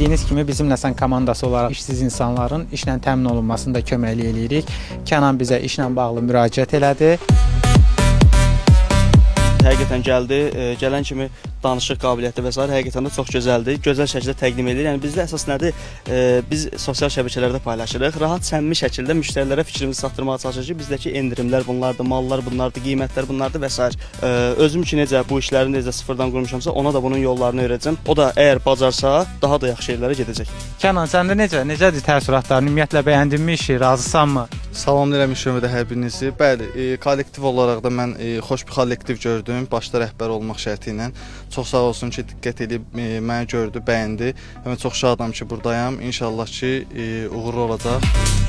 Bildiyiniz kimi Bizimləsən komandası olaraq işsiz insanların işlə təmin olunmasında köməklik eləyirik. Kənan bizə işlə bağlı müraciət elədi. Həqiqətən gəldi, gələn kimi danışıq qabiliyyəti və sair həqiqətən də çox gözəldir. Gözəl şəkildə təqdim edir. Yəni bizdə əsas nədir? Biz sosial şəbəkələrdə paylaşırıq. Rahat, səmimi şəkildə müştərilərə fikrimizi çatdırmağa çalışırıq ki, bizdəki endirimlər bunlardır, mallar bunlardır, qiymətlər bunlardır və sair. Özüm ki necə bu işləri necə sıfırdan qurmuşamsa, ona da bunun yollarını öyrədəcəm. O da əgər bacarsa, daha da yaxşı yerlərə gedəcək. Kənan, səndə necə? Necədir təəssüratların? Ümumiyyətlə bəyəndinmi işi? Razısanmı? Salamlayıram işləmədə hər birinizi. Bəli, kollektiv olaraq da mən xoş bir kollektiv gördüm, başda rəhbər olmaq şərti ilə. Çox sağ olsun ki, diqqət edib məni gördü, bəyəndi. Və mən çox şadam ki, burdayam. İnşallah ki, uğurlu olacaq.